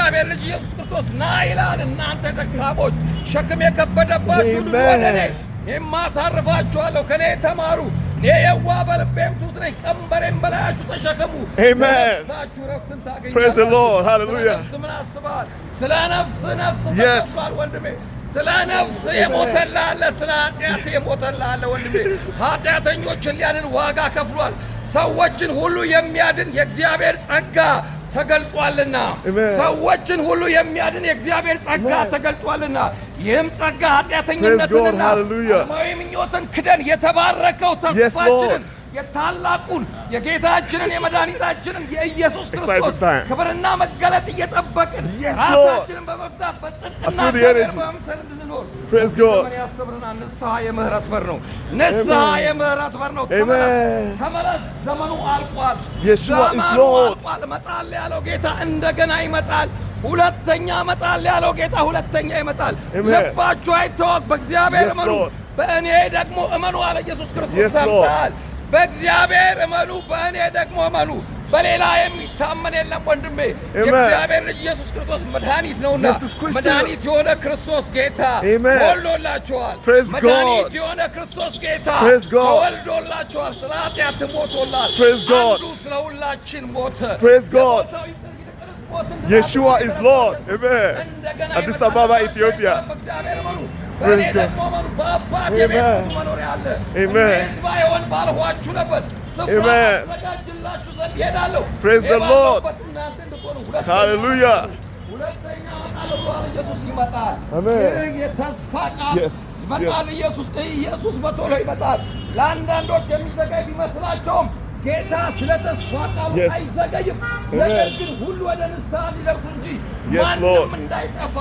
የእግዚአብሔር ልጅ ኢየሱስ ክርስቶስ ና ይላል። እናንተ ደካሞች፣ ሸክም የከበደባችሁ ሁሉ ወደ እኔ፣ እኔም አሳርፋችኋለሁ። ከእኔ ተማሩ፣ እኔ የዋህ በልቤም ትሑት ነኝ። ቀንበሬን በላያችሁ ተሸከሙ፣ Amen. ለነፍሳችሁ ረፍትን ታገኛላችሁ። Praise the Lord. Hallelujah. ስለ ነፍስ ምን አስበሃል? ስለ ነፍስ ነፍስ ተከፍሏል ወንድሜ። ስለ ነፍስ የሞተልህ አለ። ስለ ኃጢአት የሞተልህ አለ ወንድሜ። ኃጢአተኞችን ሊያድን ዋጋ ከፍሏል። ሰዎችን ሁሉ የሚያድን የእግዚአብሔር ጸጋ ተገልጧልና፣ Amen. ሰዎችን ሁሉ የሚያድን የእግዚአብሔር ጸጋ Amen. ተገልጧልና፣ ይህም ጸጋ ኃጢአተኝነትንና Hallelujah. ዓለማዊ ምኞትን ክደን የተባረከው ተስፋችንን የታላቁን የጌታችንን የመድኃኒታችንን የኢየሱስ ክርስቶስ Exciting time. ክብርና መገለጥ እየጠበቅን Yes, Lord. ራሳችንን በመግዛት በጽድቅና I feel the እግዚአብሔር energy. በመምሰል እንድንኖር Praise God. ዘመን ያስተምረናል። ንስሐ የምህረት በር ነው። ንስሐ የምህረት በር ነው። ተመለስ፣ Amen. ተመለስ። ዘመኑ አልቋል። Yeshua is ዘመኑ Lord. አልቋል። እመጣለሁ ያለው ጌታ እንደገና ይመጣል። ሁለተኛ እመጣለሁ ያለው ጌታ ሁለተኛ ይመጣል። Amen. ልባችሁ አይታወክ፣ በእግዚአብሔር Yes, እመኑ፣ Lord. በእኔ ደግሞ እመኑ አለ ኢየሱስ ክርስቶስ። Yes, Lord. ሰምተሃል? በእግዚአብሔር እመኑ፣ በእኔ ደግሞ እመኑ። በሌላ የሚታመን የለም ወንድሜ። Amen. የእግዚአብሔር ልጅ ኢየሱስ ክርስቶስ መድኃኒት ነውና ኢየሱስ ክርስቶስ። መድኃኒት የሆነ ክርስቶስ ጌታ Amen. ተወልዶላችኋል። Praise መድኃኒት God. የሆነ ክርስቶስ ጌታ Praise God. ተወልዶላችኋል። ስለ ኃጢአት ሞቶልሃል። Praise God. አንዱ ስለ ሁላችን ሞተ። Praise God. የሞተው ይልቅንስ ሞትን Yeshua is Lord. Amen. እንደገና Addis ይመጣል። Ababa, Ethiopia. በእግዚአብሔር እመኑ። በእኔ Praise God. ደግሞ እመኑ። በአባቴ ቤት Amen. ብዙ መኖሪያ አለ። Amen. እኔስ ባይሆን ባልኋችሁ ነበር። ስፍራ Amen. አዘጋጅላችሁ ዘንድ እሄዳለሁ። Praise the እኔ Lord. ባለሁበት እናንተ እንድትሆኑ ሁለተኛ Hallelujah. ሁለተኛ እመጣለሁ ብሏል። ኢየሱስ ይመጣል። Amen. ይህ የተስፋ ቃል ይመጣል። ኢየሱስ፣ ኢየሱስ በቶሎ ይመጣል። ለአንዳንዶች የሚዘገይ ቢመስላቸውም ጌታ ስለ ተስፋ ቃሉ አይዘገይም። ነገር ግን ሁሉ ወደ ንስሐ እንዲደርሱ እንጂ ማንም Lord. እንዳይጠፋ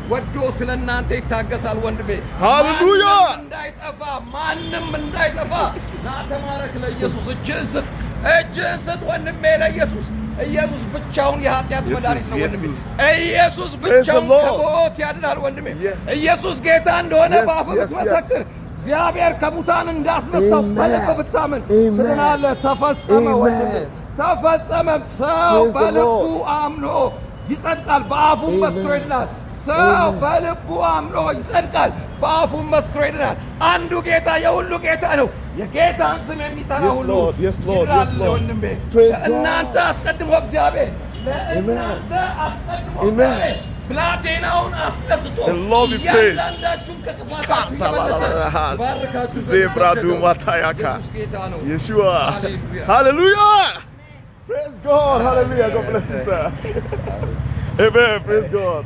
ወዶ ስለ እናንተ ይታገሳል። ወንድሜ፣ Hallelujah. ማንም እንዳይጠፋ፣ ማንም እንዳይጠፋ። ና ተማረክ፣ ለኢየሱስ እጅህን ስጥ፣ እጅህን ስጥ ወንድሜ ለኢየሱስ። ኢየሱስ ብቻውን የኃጢአት ኢየሱስ፣ መድኃኒት ነው ወንድሜ። ኢየሱስ። ኢየሱስ Praise the ብቻውን Lord. ከሞት ያድናል ወንድሜ። ኢየሱስ ጌታ እንደሆነ በአፍህ ብትመሰክር፣ እግዚአብሔር ከሙታን እንዳስነሳው Amen. በልብህ ብታምን Amen. ትድናለህ። ተፈጸመ ወንድሜ፣ Amen. ተፈጸመ። ሰው Praise the በልቡ Lord. አምኖ ይጸድቃል፣ በአፉም Amen. መስክሮ ይድናል። ሰው Amen. በልቡ አምኖ ይጸድቃል፣ በአፉም መስክሮ ይድናል። አንዱ ጌታ የሁሉ ጌታ ነው። የጌታን ስም የሚጠራ ሁሉ Lord. ይድናል። Lord. ወንድሜ፣ Praise God. ለእናንተ አስቀድሞ እግዚአብሔር፣ ለእናንተ አስቀድሞ Amen. እግዚአብሔር ብላቴናውን አስነስቶ The Lord be praised. እያንዳንዳችሁን ከጥፋታችሁ እየመለሰ ይባርካችሁ ዘንድ Zebra ሰደደው። Dumatayaka. ኢየሱስ ጌታ ነው። Yeshua. Hallelujah. Hallelujah. Praise God. Hallelujah. God bless you, sir. Amen. Praise God.